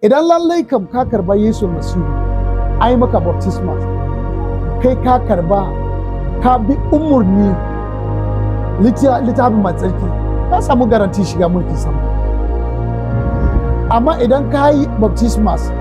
Idan lallai kam ka karba Yesu Masihu, ai maka baptisma, kai ka karba, ka bi umurni littafin mai tsarki, ka samu garanti shiga mulkin sama. Amma idan ka yi baptismas,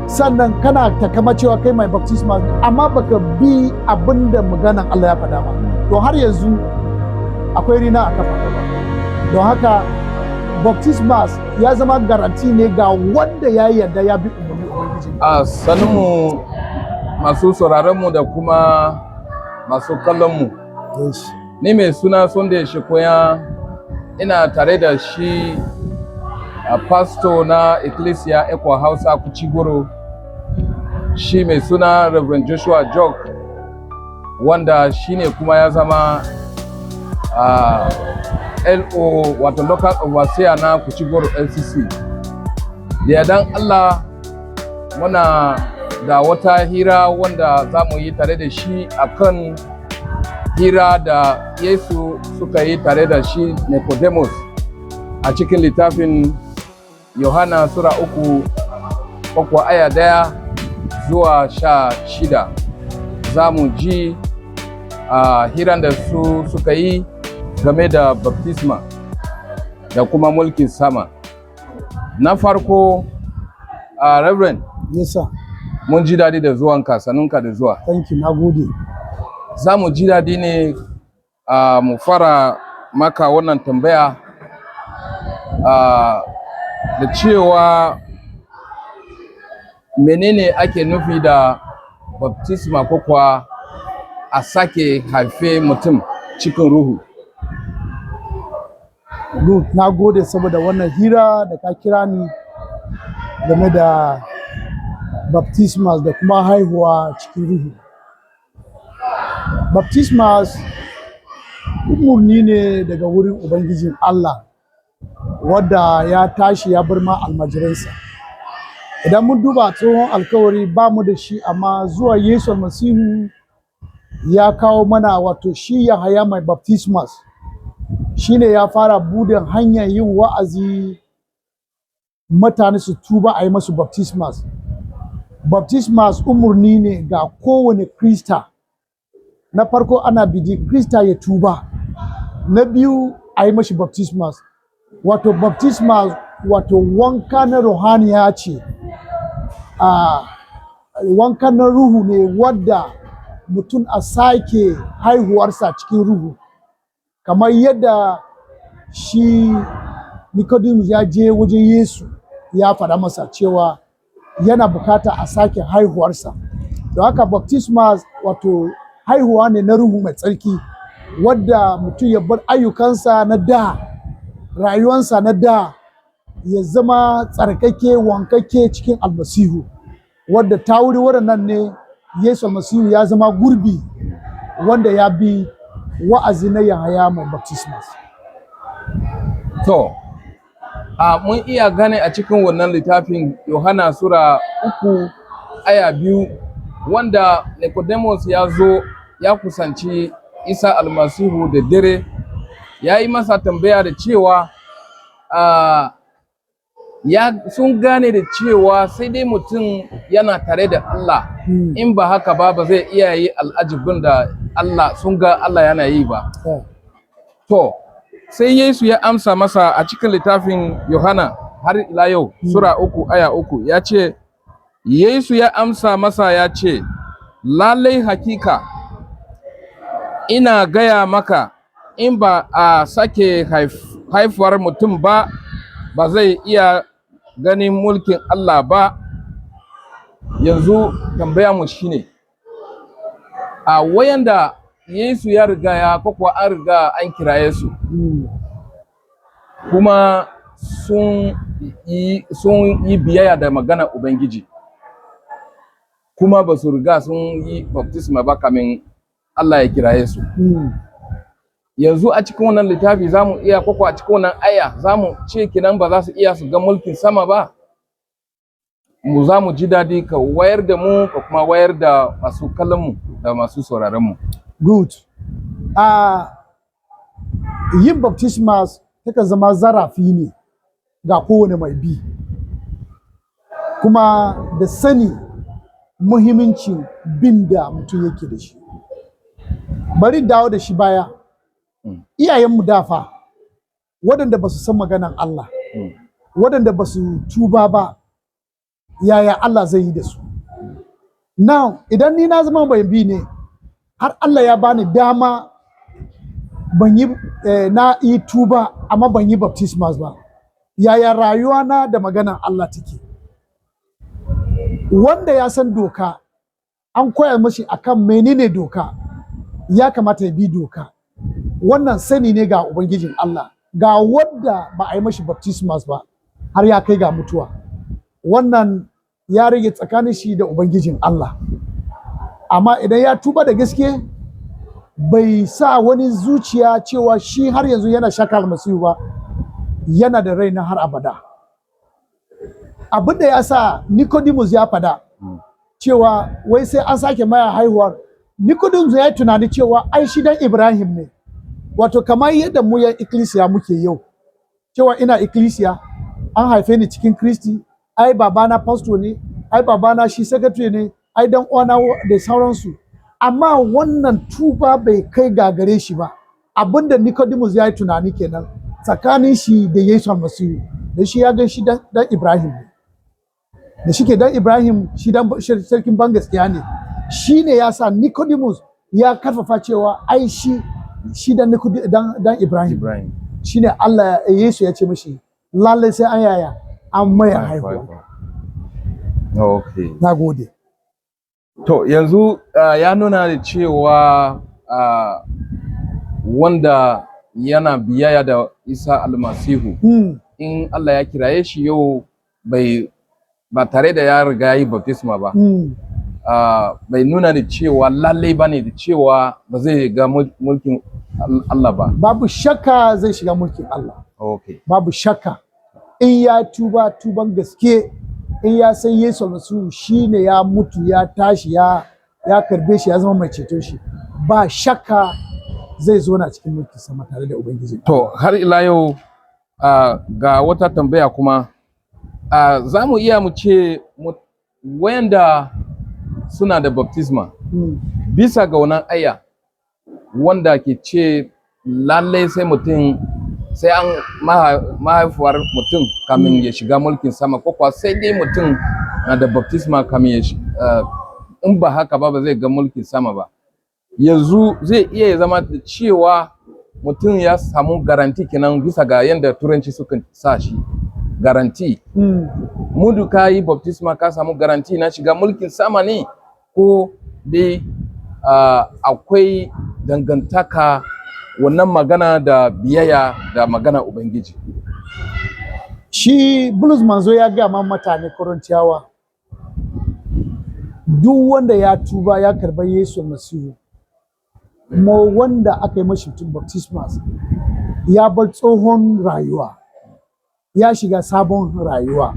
sannan kana takama cewa kai mai baptismas, amma baka bi abin da maganan Allah ya faɗa ba, to har yanzu akwai rina a kafa. Don haka baptismas ya zama garanti ne ga wanda ya yarda ya bi umarni Ubangiji. A saninmu, masu sauraronmu da kuma masu kallonmu. Ni mai suna Sunday Shikoya, ina tare da shi a pastor na Ecclesia ECWA Hausa Kuchigoro, shi mai suna Reverend Joshua Jok, wanda shi ne kuma ya zama a LO, wato local overseer na Kuchigoro LCC. Da yardan Allah muna da wata hira wanda za mu yi tare da shi akan hira da Yesu suka yi tare da shi Nicodemus a cikin littafin Yohana Sura 3 ko aya 1 zuwa 16. Za mu ji a hiran da su suka yi game da baptisma da kuma mulkin sama. Na farko, a Reverend, Yes, sir. mun ji daɗi da zuwanka, sanunka da zuwa. Thank you, na gode. Za mu ji daɗi ne a mu fara maka wannan tambaya da cewa menene ake nufi da baptisma ko kuwa a sake haife mutum cikin ruhu? Good. Na gode saboda wannan hira da ka kira ni game da baptismas da kuma haihuwa cikin ruhu. Baptismas umarni ne daga wurin Ubangijin Allah wadda ya tashi ya bar ma almajiransa. Idan mun duba tsohon alkawari, ba mu da shi, amma zuwa Yesu Almasihu ya kawo mana, wato shi Yahaya mai baptismas shi ne ya fara buɗe hanyar yin wa'azi, mutane su tuba, a yi masu baptismas. Baptismas umarni ne ga kowane Krista. Na farko, ana bidi Krista ya tuba. Na biyu, a yi mashi baptismas. Wato baptismas, wato wanka na ruhaniya ce, a wanka na ruhu ne wadda mutum a sake haihuwarsa cikin ruhu, kamar yadda shi Nicodemus ya je wajen Yesu ya faɗa masa cewa yana bukata a sake haihuwarsa. Don haka baptismas wato haihuwa ne na ruhu mai tsarki, wadda mutum ya bar ayyukansa na da, rayuwansa na da, ya zama tsarkake, wankake cikin Almasihu, wadda ta wuri waɗannan ne Yesu Almasihu ya zama gurbi wanda ya bi wa'azi na Yahaya mai baptismas. To, a mun iya gane a cikin wannan littafin Yohana Sura 3 aya 2, wanda Nicodemus ya zo ya kusanci Isa Almasihu da dare, ya yi masa tambaya da cewa ya sun gane da cewa sai dai mutum yana tare da Allah, in ba haka ba, ba zai iya yi al'ajibin da Allah sun ga Allah yana yi ba. To, sai Yesu ya amsa masa a cikin littafin Yohana har ila yau, Sura 3 aya 3, ya ce, Yesu ya amsa masa ya ce, "Lalai hakika, ina gaya maka, in ba a sake haifuwar mutum ba, ba zai iya ganin mulkin Allah ba." Yanzu tambaya mu shine, a wayanda Yesu ya riga ya ko kuwa an riga an kiraye su, kuma sun yi biyayya da magana Ubangiji, kuma ba su riga sun yi baptisma ba kamin Allah ya kiraye su. Yanzu a cikin wannan littafi za mu iya koko a cikin wannan aya za mu ce kenan ba za su iya su ga mulkin sama ba? Mu za mu ji daɗi ka wayar da mu, ka kuma wayar da masu kallon mu da masu sauraron mu. Good. Yin baptismas takan zama zarafi ne ga kowane mai bi. Kuma da sani muhimmancin bin da mutum yake da shi. Bari in dawo da shi baya. Iyayenmu dafa waɗanda ba su san maganan Allah, waɗanda ba su tuba ba, yaya Allah zai yi da su? Now, idan ni na zama mai bi ne, har Allah ya bani dama ban yi na yi tuba amma ban yi baptismas ba, yaya rayuwa na da maganan Allah take? Wanda ya san doka, an koya mashi akan menene doka, ya kamata ya bi doka. Wannan sani ne ga Ubangijin Allah. Ga wadda ba a yi mashi baptismas ba har ya kai ga mutuwa, wannan ya rage tsakanin shi da Ubangijin Allah. Amma idan ya tuba da gaske, bai sa wani zuciya cewa shi har yanzu yana shakka Almasihu ba, yana da rai na har abada. Abin da ya sa Nicodemus ya fada cewa wai sai an sake maya haihuwar, Nicodemus ya yi tunani cewa ai shi dan Ibrahim ne, wato kamar yadda mu yan ikkilisiya muke yau, cewa ina ikkilisiya, an haife ni cikin Kristi, ai babana pastor ne, ai babana shi secretary ne, ai dan uwana da sauransu. Amma wannan tuba bai kai gagare shi ba. Abinda Nicodemus ya yi tunani kenan tsakanin shi da Yesu Almasihu, da shi ya gan shi dan Ibrahim ne, da shi ke dan Ibrahim, shi dan sarkin ban gaskiya ne. Shi ne ya sa Nicodemus ya karfafa cewa ai shi dan Ibrahim. Ibrahim. Shi ne Allah Yesu ya ce mishi lallai sai an yaya an maya haihuwa. Okay. Na gode. To yanzu ya nuna da cewa wanda yana biyayya da Isa Almasihu, in Allah ya kiraye shi yau bai ba tare da ya riga yi baptisma ba, bai nuna da cewa lallai ba ne da cewa ba zai ga mulkin Allah ba. Babu shakka zai shiga mulkin Allah. Babu shakka, in ya tuba tuban gaske, in ya san Yesu Almasihu shine ya mutu ya tashi, ya karbe shi ya zama mai ceto shi, ba shakka zai zo na cikin mulkin sama tare da Ubangiji. To har ila yau ga wata tambaya kuma, za mu iya mu ce wayanda suna da baptisma, bisa ga wannan aya wanda ke ce lallai sai mutum sai an mahaifuwar mutum kamin ya shiga mulkin sama, ko kuwa sai dai mutum na da baptisma kamin ya in ba haka ba ba zai ga mulkin sama ba. Yanzu zai iya ya zama da cewa mutum ya samu garanti kenan, bisa ga yadda Turanci suka sa shi garanti, mudu ka yi baptisma ka samu garanti na shiga mulkin sama ne, ko dai akwai dangantaka wannan magana da biyayya da magana Ubangiji? Shi Bulus manzo ya gaya ma mutane Korintiyawa, duk wanda ya tuba ya karba Yesu Masihu, mo wanda aka yi mashi baptismas, ya bar tsohon rayuwa ya shiga sabon rayuwa.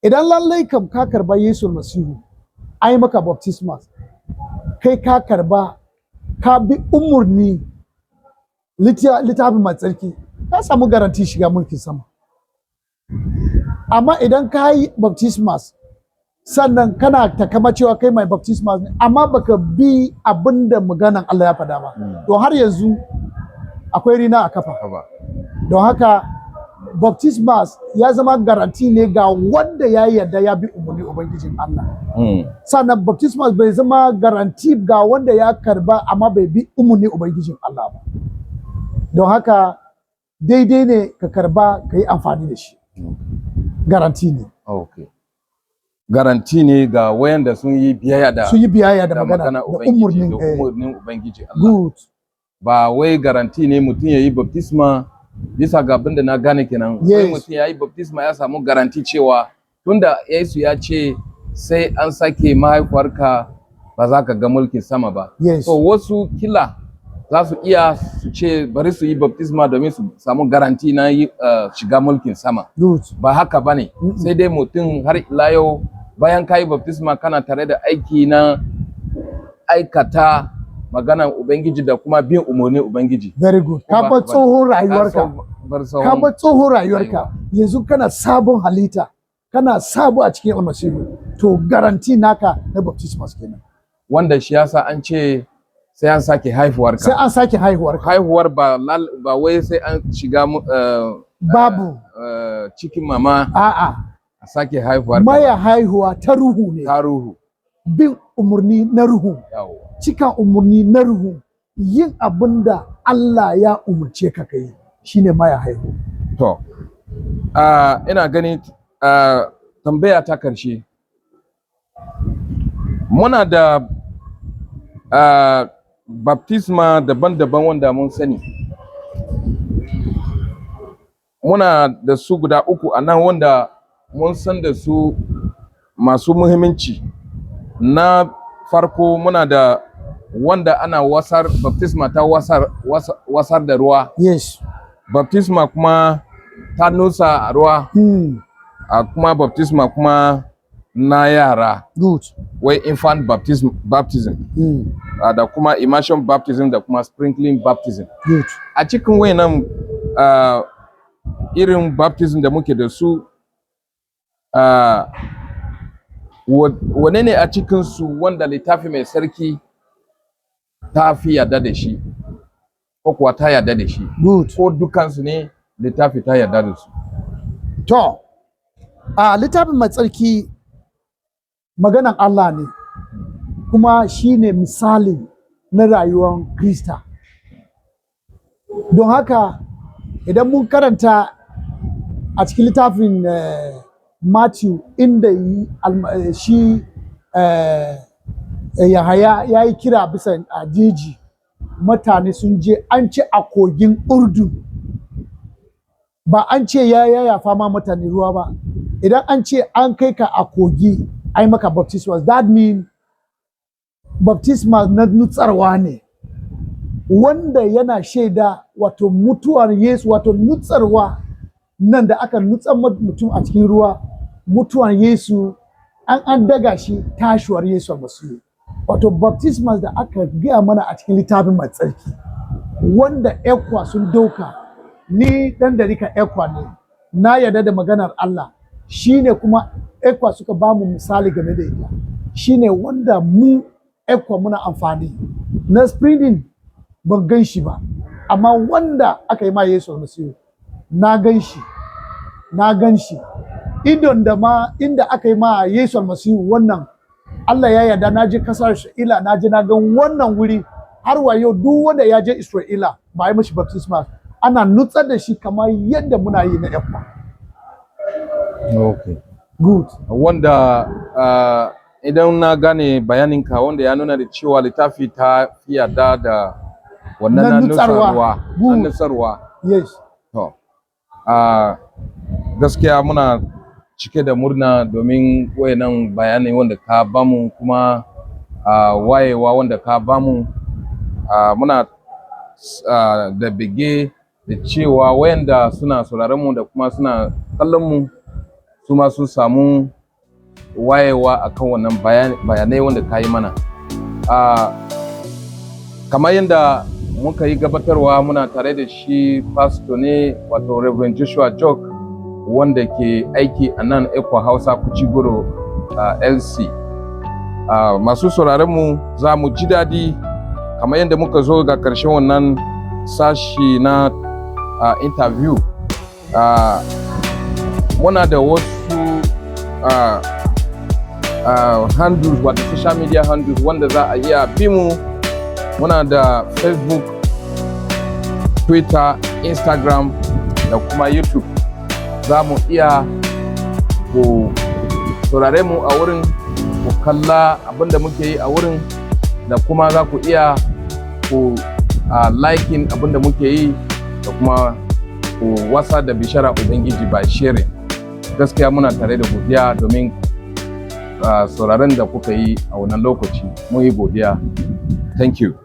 Idan lallai kam ka karba Yesu Masihu, an yi maka baptismas, kai ka karba, ka bi umurni littafin mai tsarki, ka samu garanti shiga mulkin sama. Amma idan ka yi baptismas, sannan kana takama cewa kai mai baptismas ne, amma baka bi abin da maganan Allah ya faɗa ba, to har yanzu akwai rina a kafa. Don haka baptismas ya zama garanti ne ga wanda ya yarda ya bi umarni Ubangijin Allah. Sannan baptismas bai zama garanti ga wanda ya karba amma bai bi umarni Ubangijin Allah ba. Don haka daidai ne ka karba ka yi amfani da shi, garanti ne. Okay. Garanti ne ga wayanda sun yi biyayya da sun yi biyayya da da magana da Ubangiji, umarnin da umarnin Ubangiji Allah. Good. Ba wai garanti ne mutum ya yi baptisma, bisa ga abin da na gane kenan. Wai mutum ya yi baptisma ya samu garanti cewa tunda Yesu ya ce sai an sake mahaifuwarka ba za ka ga mulkin sama ba. So wasu kila za su iya su ce bari su yi baptisma domin su samu garanti na yi shiga mulkin sama. Ba haka ba ne. Sai dai mutum har ila yau bayan ka yi baptisma kana tare da aiki na aikata maganan Ubangiji da kuma bin umarnin Ubangiji. Very good. Ko Ka ba bar haka ba ne? tsohon rayuwarka. Ka bar Ka bar tsohon rayuwarka, rayuwa. Yanzu kana sabon halitta. Kana sabo a cikin Almasihu, to guarantee naka na baptismas kenan. Wanda shi yasa an ce sai an sake haifuwarka. Sai an sake haihuwar ka. Haihuwar ba wai sai an shiga Babu. Cikin mama A'a. a sake haihuwar ka. Maya haihuwa ta ruhu ne. Ta ruhu. Bin umarni na ruhu. Yawo. Cika umarni na ruhu, yin abin da Allah ya umarce ka kai, shine maya haihu. To, ina gani tambaya ta karshe. Muna da baptisma daban-daban wanda mun sani. Muna da su guda uku a nan wanda mun san da su masu muhimmanci. Na farko, muna da wanda ana wasar, baptisma ta wasar da ruwa. Baptisma kuma ta nusa a ruwa, a kuma baptisma kuma na yara, wai infant baptism, da kuma immersion baptism da kuma sprinkling baptism. A cikin wayannan irin baptism da muke da su, wane ne a cikinsu wanda Littafi Mai Sarki ta fi yarda da shi, ko kuwa ta yarda da shi? Ko dukansu ne littafi ta yarda da su? To, a Littafin Mai Tsarki maganan Allah ne, kuma shi ne misali na rayuwar Krista. Don haka idan mun karanta a cikin littafin Matthew, inda shi Yahaya ya yi kira bisa a jeji, mutane sun je, an ce a kogin Urdun, ba an ce ya yayyafa ma mutane ruwa ba. Idan an ce an kai ka a kogi ai maka baptism, that mean baptism na nutsarwa ne, wanda yana shaida wato mutuwar Yesu, wato nutsarwa nan da aka nutsar mutum a cikin ruwa, mutuwar Yesu, an daga shi, tashuwar Yesu Almasihu. Wato baptism da aka gaya mana a cikin Littafin Mai Tsarki wanda ECWA sun dauka, ni dan darika ECWA ne, na yarda da maganar Allah, shine kuma ECWA suka ba mu misali game da ita, shine wanda mu ECWA muna amfani. Na sprinkling ban gan shi ba, amma wanda aka yi ma Yesu Almasihu na gan shi, na gan shi idon da ma inda aka yi ma Yesu Almasihu wannan. Allah ya yarda, na je kasar Isra'ila, na je na gan wannan wuri. Har wa yau duk wanda ya je Isra'ila ba yi mashi baptisma, ana nutsar da shi kamar yadda muna yi na ECWA. Good. Wanda idan na gane bayaninka, wanda ya nuna da cewa littafi ta fi yarda da wannan Na na nutsarwa. nutsarwa, na nutsarwa. Yes. To, gaskiya muna cike da murna domin wayannan bayanai wanda ka bamu, kuma wayewa wanda ka bamu. Muna da bege da cewa wayanda suna sauraron mu da kuma suna kallon mu su ma sun samu wayewa akan wannan bayanai wanda ka yi mana. Kamar yadda muka yi gabatarwa, muna tare da shi pastor ne, wato Reverend Joshua Jok, wanda ke aiki a nan ECWA Hausa Kuchigoro LC. Masu sauraron mu, za mu ji daɗi kamar yadda muka zo ga ƙarshen wannan sashi na interview. Muna da wasu handles, wato social media handles, wanda za a iya bi mu. Muna da Facebook, Twitter, Instagram da kuma YouTube. Za mu iya ku saurare mu a wurin, ku kalla abinda muke yi a wurin, da kuma za ku iya ku liking abinda muke yi, da kuma ku wasa da bishara Ubangiji by sharing. Gaskiya muna tare da godiya domin sauraron da kuka yi a wannan lokaci. Mun yi godiya. Thank you.